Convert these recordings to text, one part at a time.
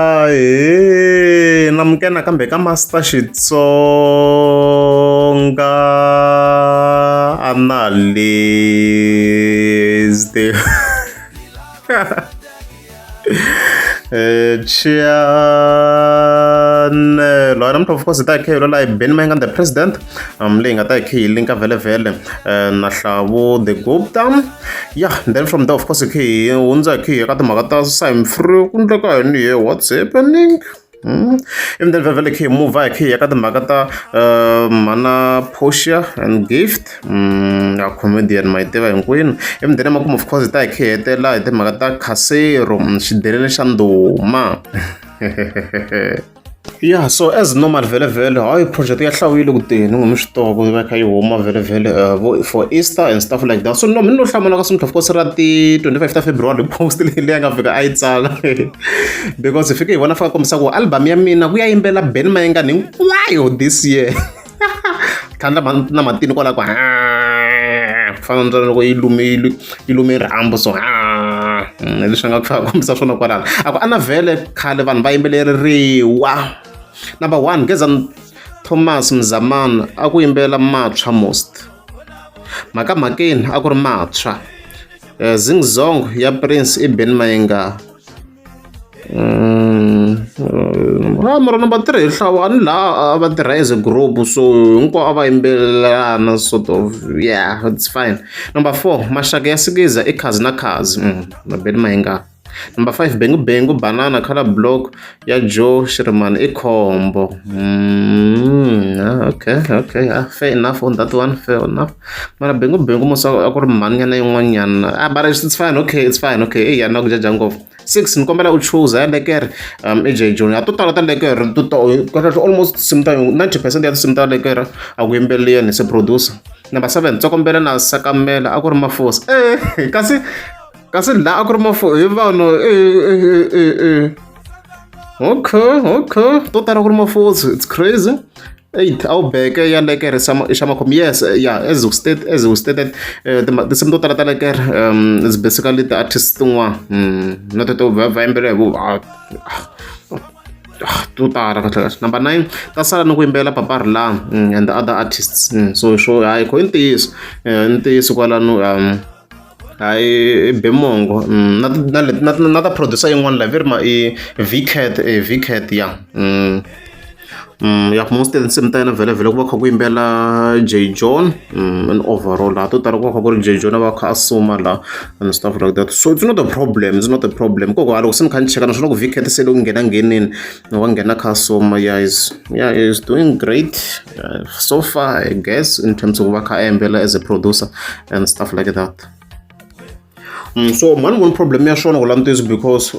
Ahee namukela nakambe ka Master Xitsonga Analyst Channel namuntlha of course hi ta hi kha hi la hi Benny Mayengani the president leyi nga ta hi kha hi linka vhele vhele na Hlavu the Gupta. Yeah, then from there of course hi kha hi hundza hi kha hi ya ka timhaka ta Simon Free ku endleka yini he, what's happening? Ivi then vhele kha hi move hi kha hi ya ka timhaka ta mhana Portia and Gift ya comedian ma yi tiva hinkwenu. Ivi then emakumu of course hi ta hi kha hi hetelela hi timhaka ta Khasero xidelele xa ndhuma. Yeah, so as normal vhele vhele hayi project ya hlawile ku teni n'wi mi swi tiva ku va kha yi huma vhele vhele for Easter and stuff like that. So no mi no hlamula ka of course ra ti 25 ta February post leyi leyi a nga fika a yi tsala because hi fike hi vona fika kombisa ku album ya mina ku ya yimbela Benny Mayengani hinkwayo this year. Tlhandla na matini kwala ku ku fana na loko yi lume yi lume rhambu so hi leswi a nga fika kombisa swona kwalano. A ku ana vhele khale vanhu va yimbeleriwa. Number 1 Gezani Thomas Mzamani a ku yimbelela Matshwa most. Mhaka mhakeni a ku ri Matshwa. Zing Zong ya Prince i Benny Mayengani. Mara number 3 hi hlawu a ni laha a va tirha as a group so hinkwavo a va yimbelelana sort of, yeah, it's fine. Number 4 Maxaka ya Sikiza i Khazi na Khazi na Benny Mayengani. Number 5 Bengu Bengu Banana Color Block ya Joe Shirimani i Khombo. Okay, fair enough on that one, fair enough. Mara Bengu Bengu musa a ku ri mhani nyana yin'wanyana. Ah, but it's fine, okay, it's fine, okay. Eya na ku jaja ngopfu. 6 ni kombela u choose ya lekere i J Junior. To tala ta lekere to kahle almost tinsimu ta 90% ya tinsimu ta lekere a ku yimbeleli yena se producer. Number 7 Tsokombela na Sakamela a ku ri Mafosi. Kasi kasi la a ku ri Mafosi hi vanhu Okay. To tala ku ri Mafosi, it's crazy. 8 a wu beke ya lekere xa makhomi. Yes, yeah, as we stated tinsimu to tala ta lekere is basically the artists tin'wana na teto va yimbelela hi vo to tala kahle kahle. Number 9 ta sala ni ku yimbelela Papa Rhulani and the other artists. So swo hayi kho i ntiyiso ntiyiso kwalano hayi i be mongo na na na na ta producer yin'wana la ve ri ma i Vcat Vcat ya ya most tinsimu ta yena vhele vhele ku va kha ku yimbela J John and overall laha to tala ku va kha ku ri J John a va kha a suma la and stuff like that. So it's not a problem, it's not a problem. Koko loko se ni kha ni cheka naswona ku Vcat se loko nghena nghenini wa nghena kha suma. Yeah, is yeah, is doing great so far, I guess, in terms of va kha a yimbela as a producer and stuff like that. So mani voni problem ya swona ku langutisa because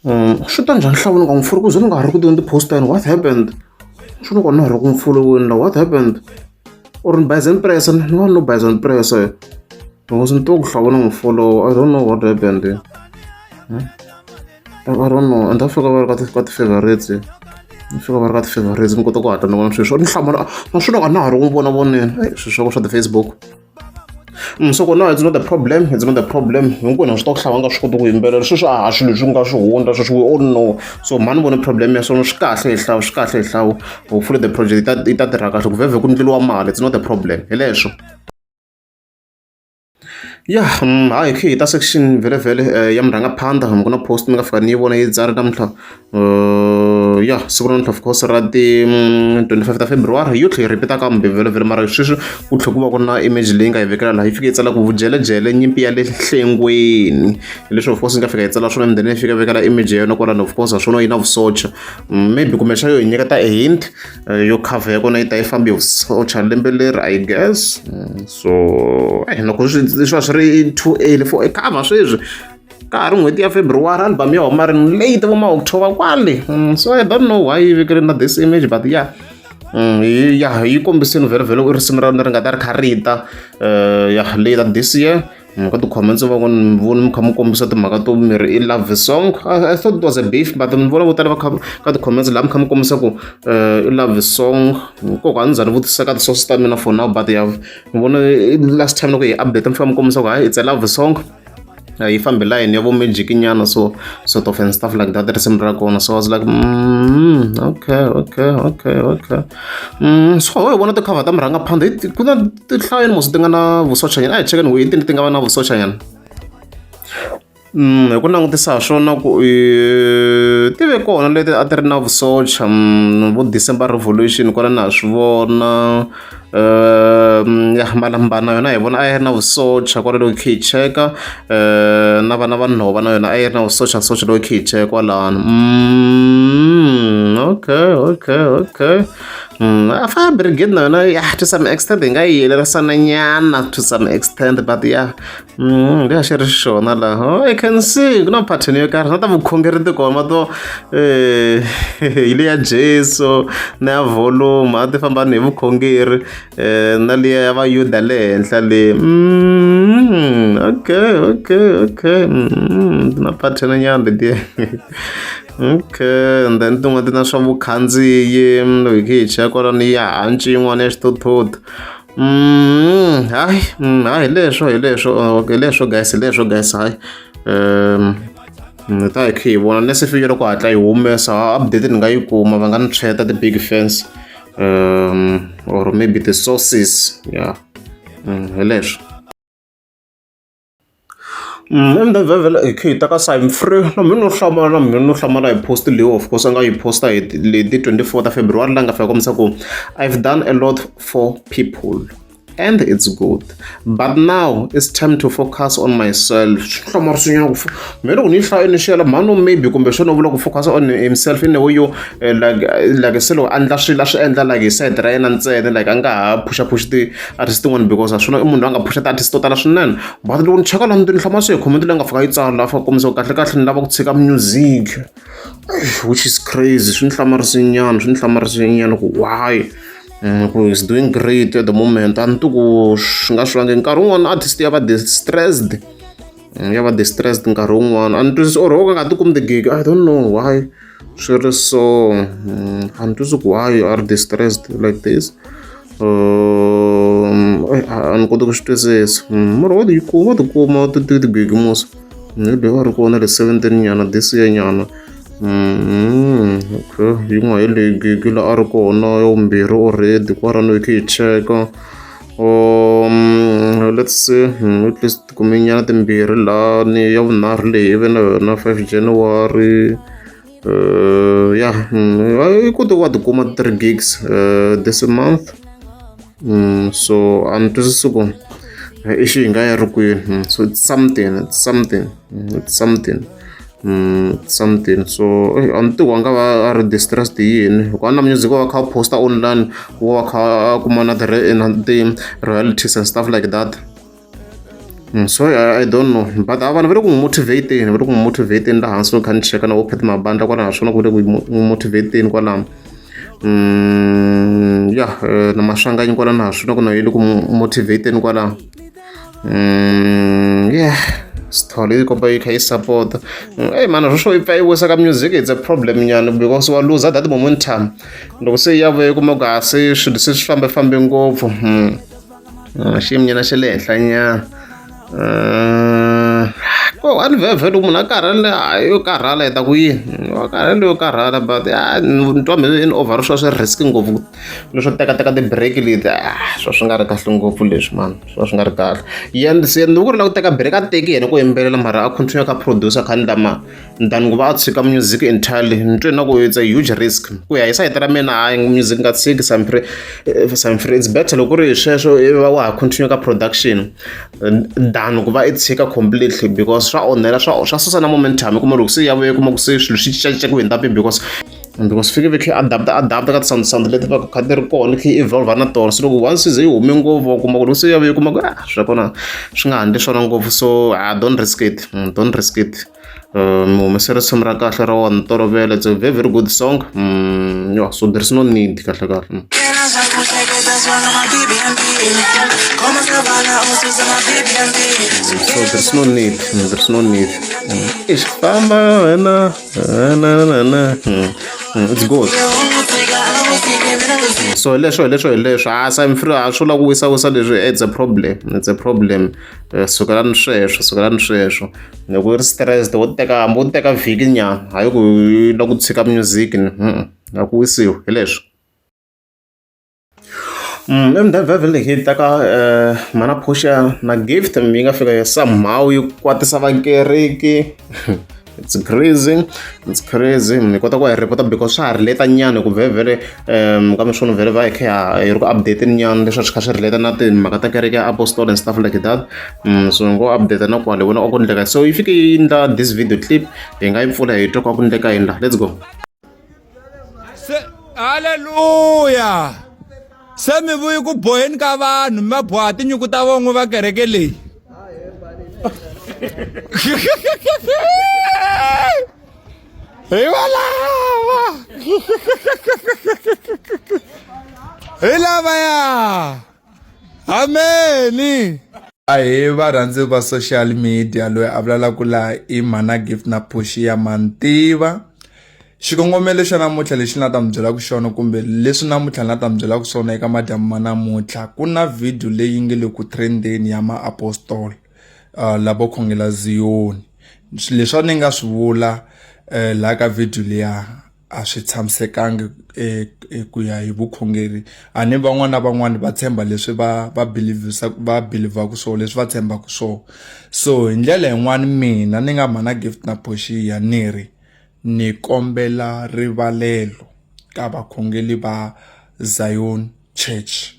swi ta njhani hlawula nga n'wi follow ku ze ni nga ha ri ku tiveni ti-post ta yena, what happened? Swi loko na ha ri ku n'wi follow-weni la, what happened? Or ni bayiza ni pressa ni va no bayiza ni pressa because ni tiva ku hlawula n'wi follow. I don't know what happened. I don't know. And fika va ri ka ti-favorites, ni fika va ri ka ti-favorites ni kota ku hatla ni vona sweswo ni hlamala naswona a na ha ri ku vona voneni swilo swa ku swa ti-Facebook. So no, it's not a problem, it's not a problem. Hinkwenu swi ta ku hlava nga swi koti ku yimbelela sweswi a ha swilo leswi nga swi hundza sweswi, we all know. So mhani vone problem ya swona swi kahle hi hlawu swi kahle hi hlawu. Hopefully the project yi ta tirha kahle ku vhevhe ku ndleliwa mali, it's not a problem hi leswo. Yeah, hayi khe hi ta section vhele vhele ya murhangaphandha ku na post ni nga fika ni yi vona yi tsari namuntlha ya siku ra namuntlha of course ra ti 25 ta February yo tlhela yi repeat kambe vhele vhele mara sweswi ku tlhela ku va ku na image leyi nga yi vekela laha yi fike yi tsala ku vujelejele nyimpi ya le nhlengweni leswi of course yi nga fika yi tsala swona and then yi fika vekela image ya yona kwalano of course swona yi na vusocha maybe kumbexana yo hi nyiketa a hint yo cover ya kona yi ta yi fambe hi vusocha lembe leri, I guess. So loko swi va swi ri too early for a cover sweswi ka ha ri n'hweti ya February album ya huma ri late vo ma October kwale. So I don't know why yi vekele na this image, but yeah, ya yi kombisini vhele vhele risimu ra ri nga ta ri kha ri ta ya later this year. Ka ti-comments van'wana ni vona mi kha mi kombisa timhaka to mi ri i love song. I thought it was a beef, but ni vona vo tala va kha ka ti-comments laha mi kha mi kombisa ku i love song. Nkoka a ni za ni vutisa ka ti-source ta mina for now, but ya ni vona last time loko hi update mi fika mi kombisa ku hayi, it's a love song, yi fambe line ya vo magic nyana, so sort of and stuff like that, risimu ra kona. So I was like, okay. So ho hi vona ti-cover ta murhangaphandha, ku na tinhlayeni mos ti nga na vusochanyana. A hi chekeni hi tini ti nga va na vusochanyana. Hi ku langutisa swona ku ti ve kona leti a ti ri na vusocha, vo December Revolution kwala na ha swi vona. Ya Malambana yona hi vona a yi ri na vusocha kwala loko hi kha hi cheka. Na vana va nhova na yona a yi ri na vusocha socha loko hi kha hi cheka kwalano. Okay. A Fire Brigade na yona, ya, to some extent hi nga yi yelerisana nyana to some extent, but yeah, leyi xi ri xona laha. Oh, I can see ku na pattern yo karhi na ta vukhongeri ti kona to hi le ya Jesu na ya volume a ti famba ni hi vukhongeri, na liya ya Vayuda le henhla le. Okay. Na pattern nyana letiya. Okay, and then tin'wana ti na swa vukhandziyi loko hi kha hi cheka kwalano ya hanci yin'wana ya xithuthuthu. Hayi, hayi, hi leswo, hi leswo, hi leswo guys, hi leswo guys. Hayi, hi ta hi kha hi vona nese fike loko hatla yi humesa update ni nga yi kuma, va nga ni tshweta ti-big fans or maybe the sources, yeah. Hi leswo. And then vhele hi kha hi ta ka Simfree na mina no hlamala, na mina no hlamala hi post leyi. Of course a nga yi posta hi leti 24 ta February, la nga fika kombisa ku "I've done a lot for people and it's good, but now it's time to focus on myself." Swi hlamarisinyana ku me loko ni yi hlaya ni xela mhani, maybe kumbe xana u vula ku focus on himself in a way yo like se loko a endla swilo a swi endla like hi side ra yena ntsena, like a nga ha phusha push ti-artist tin'wana, because a swona i munhu loyi a nga phusha ti-artist to tala swinene. But loko ni cheka laha ni hlamarisa hi comment leyi nga fika yi tsala laha, fika kombisa ku kahle kahle ni lava ku tshika music, which is crazy. Swi ni hlamarisinyana, swi ni hlamarisinyana ku why, ku is doing great at the moment. A ni ti ku swi nga swi vange nkarhi wun'wani artist ya va distressed, ya va distressed nkarhi wun'wani, a ni twisisi, or wo ka nga ti kumi ti-gig. I don't know why swi ri so. A ni twisisi ku why are distressed like this. A ni koti ku swi twisisa, mara wa ti kuma, wa ti kuma ti-gig musa. Maybe va ri kona le 17 nyana this year nyana. Okay, yin'wana hi leyi gig la a ri kona ya vumbirhi already kwalano hi kha hi cheka. Let's see, at least kume nyana timbirhi laha ni ya vunharhu leyi ivi na yona 5 January. Yeah, i kote wa tikuma three gigs this month. So a ni twisisi ku i xi hi nga yi ri kwini. So it's something, it's something, it's something, it's something. So a ni tivi a nga va a ri distressed hi yini, hikuva na music wa va kha a posta online, wa va kha a kuma na ti-royalties and stuff like that. So I don't know, but a vanhu va le ku n'wi motivateni, va le ku n'wi motivateni laha hansi. Loko kha ni cheka na vo Pat Mabandla kwalaho, swona ku le ku n'wi motivateni kwalano. Ya, na Maswanganyi kwala na swona ku na yi le ku motivateni kwalaho. Yeah, Sithole yi komba yi kha yi support. Ey mani, swo yi pfa yi wisa ka music, it's a problem nyana, because wa lose that momentum loko se ya vuya, kuma ku a se swilo se swi fambefambe ngopfu. Xiyimo nyana xa le henhla nyana ko a ni vhevhe loko munhu a karhale, yo karhala hi ta ku yini, wa karhale yo karhala, but ni twa mina in over swa swi risk ngopfu leswo teka teka ti-break leti, swa swi nga ri kahle ngopfu leswi mani, swa swi nga ri kahle. Yena se loko ku ri la ku teka break, a teki yena ku yimbelela, mara a continue kha producer kha ndla ma than ku va a tshika music entirely. Ni twe na ku it's a huge risk ku ya hi sayiti ra mina. Hayi, music nga tshiki Samfrey, Samfrey, it's better loko ku ri hi sweswo i va wa ha continue ka production than ku va i tshika completely, because swa onhela, swa susa na momentum. Kuma loko se ya vuye, kuma ku se swilo swi cincacinca ku hundza mpimo, because fike ve kha adapt ka ti-sound sound leti va kha ti ri kona, kha yi evolve na tona. So loko once ze yi hume ngopfu, wa kuma ku loko se ya vuye, kuma ku ah, swa kona swi nga handli swona ngopfu. So ah, don't risk it, don't risk it. Mi humese risimu ra kahle ra wa ntolovelo, it's a very very good song. Yeah, so there is no need kahle kahle. So there's no need, there's no need. Ixi famba wena na na na. It's good. So hi leswo hi leswo hi leswo a I'm free a swo lava ku wisa wisa leswi it's a problem, it's a problem. Sukelani sweswo, sukelani sweswo. Loko u ri stressed wo teka hambi wo teka vhiki nyana hayi ku u lava ku tshika music ni a ku wisiwi hi leswo. Emudende hi ta ka mhana Portia na Gift yi nga fika somehow yi kwatisa vakereki it's crazy, it's crazy. Ni kota ku hi report because swa ha relate nyana hi ku vhele kambe swona vhele va hi kha hi ri ku update-ni nyana leswi a swi kha swi relate na timhaka ta kereke ya apostole and stuff like that. So hi ngo update na kwale hi vona a ku endleka so yi fike yi endla this video clip hi nga yi pfula hi twa ku a ku endleka yini la, let's go. Se haleluya se mi vuyi ku boheni ka vanhu mi va boha tinyuku ta von'we va kereke leyi hi valava hi lavaya ameni Ahee varhandzi va social media loyi a vulavulaka laha i Mhana Gift na Portia Mantiva xikongomelo xa namuntlha lexi ni la ta mi byelaka xona kumbe leswi namuntlha ni la ta mi byelaka swona eka madyambu ma namuntlha ku na video leyi nge le ku trendeni ya ma-apostol lavo khongela Ziyoni leswi a ni nga swi vula laha ka video liya a swi tshamisekanga ku ya hi vukhongeri a ni van'wana na van'wana va tshemba leswi va va va believ-aka swona leswi va tshembaka swona so hi ndlela yin'wani mina ni nga mhana Gift na Portia ni ri ni kombela rivalelo ka vakhongeri va Zion Church.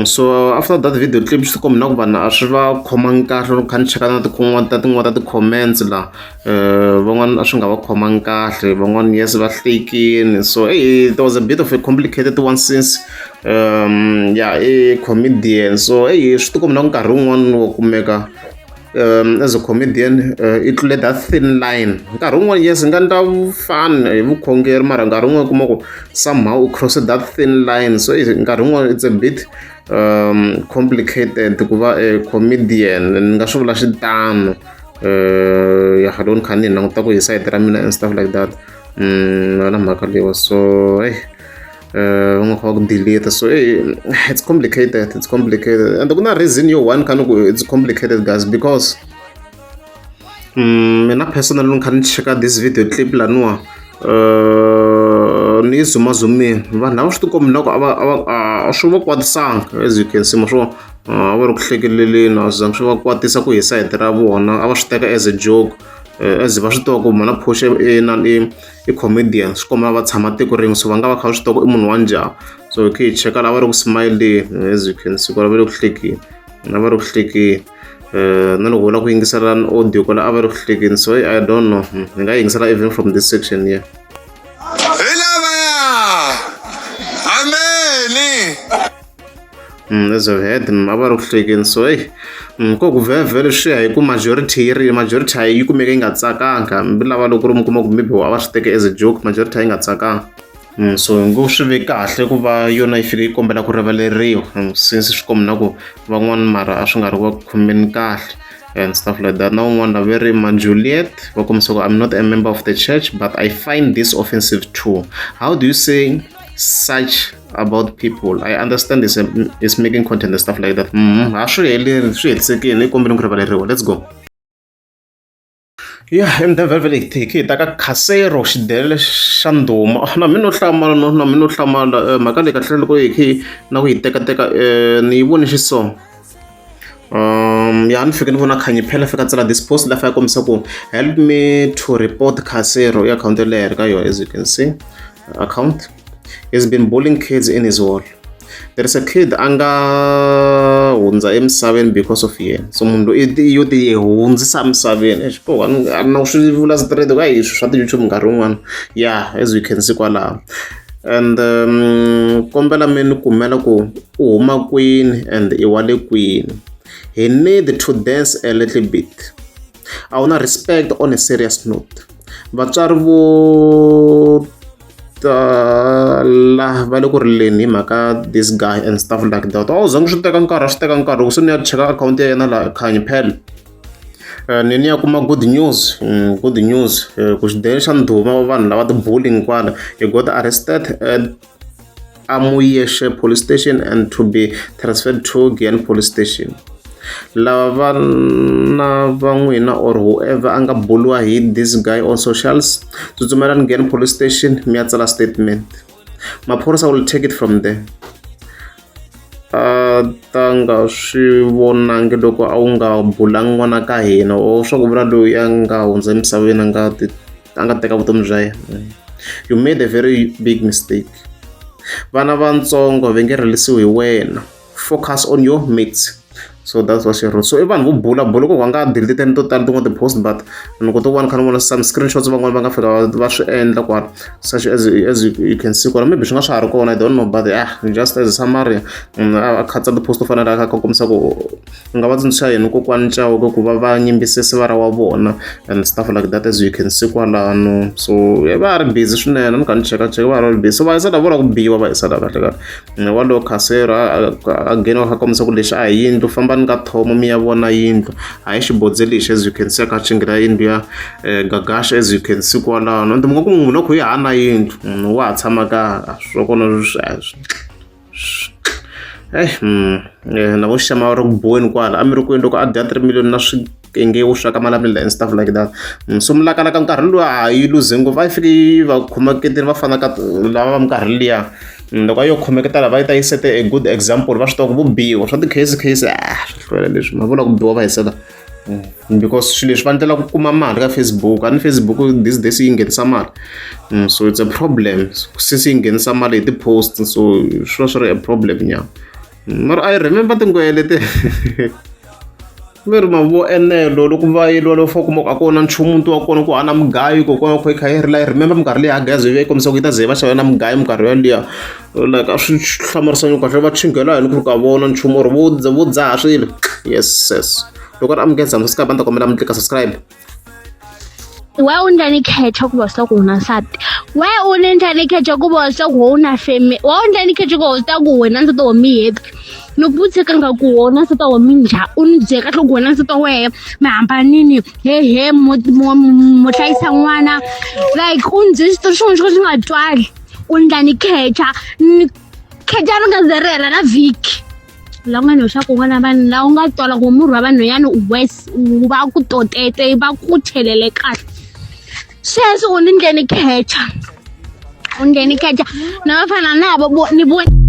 So after that video clip swi tikomba na ku vanhu a swi va khomangi kahle loko kha ni cheka na tin'wana ta tin'wana ta ti-comments la van'wana a swi nga va khomangi kahle van'wana yes va hlekini so hey, it was a bit of a complicated one since yeah i comedian so hey swi tikomba na ku nkarhi wun'wani wo kumeka as a comedian i tlule that thin line nkarhi wun'wani yes nga endla fun hi vukhongeri mara nkarhi wun'wani u kuma ku somehow u cross that thin line so nkarhi wun'wani it's a bit complicated ku va a comedian ni nga swi vula xitano ya loko ni kha ni languta ku hi sayiti ra mina and stuff like that na mhaka leyiwa so hey va nga kha va ku delete so hey, it's complicated, it's complicated and ku na reason yo one kha ni ku it's complicated guys because mina personally ni kha ni cheka this video clip laniwa ni yi zumazumini vanhu lava swi tikombi na ku a va a va a swi va kwatisanga as you can see ma swo a va ri ku hlekeleleni a swi zangi swi va kwatisa ku hi sayiti ra vona a va swi teka as a joke as va swi tiva ku mhana Portia i na i i comedian swi komba va tshama tiko rin'we so va nga va kha va swi tiva ku i munhu wa njhani so hi kha hi cheka lava ri ku smile as you can see kwala va le ku hlekeni a va ri ku hlekeni na loko u lava ku yingisela audio kwala a va ri ku hlekeni so I don't know hi nga yingisela even from this section here. Hi lavaya ameni. As I've heard a va ri ku hlekeni so hey ko ku vhele swi ya hi ku majority yi ri majority a yi kumeke yi nga tsakanga hambi lava loko ri mi kuma ku maybe a va swi teke as a joke majority a yi nga tsakanga so hi ngo swi ve kahle ku va yona yi fike yi kombela ku rivaleriwa since swi komba na ku van'wani mara a swi nga ri va khomeni kahle and stuff like that na un'wana va ri ma Juliet va kombisa ku I'm not a member of the church but I find this offensive too. How do you say such about people? I understand this is making content and stuff like that. A swi heleri swi hetisekile i kombela ku rivaleriwa let's go. Yeah, emudende vhele hi hi ta ka Khasero xidelele xa ndhuma na mina no hlamala no na mina no hlamala mhaka leyi kahle loko hi kha na ku yi tekateka ni yi vone xi so ya ni fike ni vona Khanyi Phela fika tsala this post la fika kombisa ku help me to report Khasero i akhawunti leyi ri ka yona as you can see account he's been bullying kids in his wall. There is a kid a nga hundza emisaveni because of yena so munhu loyi i yo ti hundzisa emisaveni eish a na ku swi vula straight ku hayi swa ti-YouTube nkarhi wun'wana yeah as you can see kwalaho and kombela mi ni kumela ku u huma kwini and i wa le kwini he need to dance a little bit a wu na respect on a serious note vatswari vo tala va le ku rileni hi mhaka this guy and stuff like that. A wu zangi swi teka nkarhi, a swi teka nkarhi loko se ni ya cheka akhawunti ya yena laha Khanyi phela ni ni ya kuma good news, good news ku xidexe xa ndhuma vanhu lava ti-bullying kwala he got arrested at Amuyeshe police station and to be transferred to Giyani police station. Lava vana va n'wina or whoever a nga buliwa hi this guy on socials, tsutsumelani Giyani police station mi ya tsala statement. Maphorisa will take it from there. A ta nga swi vonangi loko a wu nga bulangi n'wana ka hina or swa ku vula loyi a nga hundza emisaveni a nga ti a nga teka vutomi bya yena. You made a very big mistake. Vana vantsongo va nge rilisiwi hi wena. Focus on your mates. So that's what she wrote. So i vanhu vo bula bula ku va nga delete to tala tin'wana ti-post, but ni kote ku vona kha ni vona some screenshots van'wani va nga fika va swi endla kwala, such as you can see kwala. Maybe swi nga swa ha ri kona, I don't know, but ah, just as a summary, a khatsa ti-post to fana na a kombisa ku u nga va tsundzuxa yini kokwani Chauke ku va va nyimbise sivara wa vona and stuff like that, as you can see kwalano. So va ri busy swinene, ni kha ni cheka cheka, va ri busy. So va yisa lava vo lava ku biwa, va yisa lava kahle kahle walowo Khasero again va kha kombisa ku lexi a hi yindlu, fambani ka thomo mi ya vona yindlu, hayi xibodze lexi, as you can see kha chinghela yindlu ya Gagash, as you can see kwalano. Ende mi nga ku munhu loko yi hana yindlu wa ha tshama ka swa kona. Na vo Xama va ri ku biweni kwala a mi ri kwini loko a dya 3 million na swikengewu swa ka Malamulele and stuff like that. So milakalaka nkarhi luwa a yi luze ngopfu, a yi fiki yi va khomeketeni va fana ka lava va minkarhi liya. Loko a yo khomeketa lava yi ta yi sete a good example, va swi tiva ku vo biwa swa ti-case case, ah, swi hlwela leswi ma vula ku biwa va hisela, because swilo leswi va endlela ku kuma mali ka Facebook. A ni Facebook these days yi nghenisa mali, so it's a problem since yi nghenisa mali hi ti-post, so swi va swi ri a problem nyana. Mara I remember tingwele leti ve ri mavo enelo loko va yeliwa loko fo kuma ku a ku na nchumu muti wa kona ku hana mugayo kokwana kho yi kha yi rila. I remember minkarhi liya gazi yi kombisa ku yi ta ze yi va xavela na mugayo minkarhi yaliya, like a swi hlamarisa kahle va chinghela yini ku ri ka vona nchumu or vo vo dzaha swilo. Yes, loko ri amukela subscribe, a ni ta kombela mi tlika subscribe. Why u ndla ni khetha ku va swa ku u na nsati? Why u ni ndla ni khetha ku va swa ku u na family? Why u ndla ni khetha ku swi ku wena nsati wa mi happy? Ni ku vutise ka nga ku wona nsati wa mi njhani, u ni byela kahle ku wena nsati wa wehe mi hambanini, he he mo hlayisa n'wana, like u ni byele xitori xin'wana xo ka xi nga twali. U ndla ni khetha ni khetha ri nga ze ri hela na vhiki la u nga ni swa ku n'wana vanhu la u nga twala ku murhi wa vanhwanyana u worse, u va ku totete, va ku chelele kahle. Sweswi u ni ndleni khetha, u ndleni khetha na vafana navo ni vone.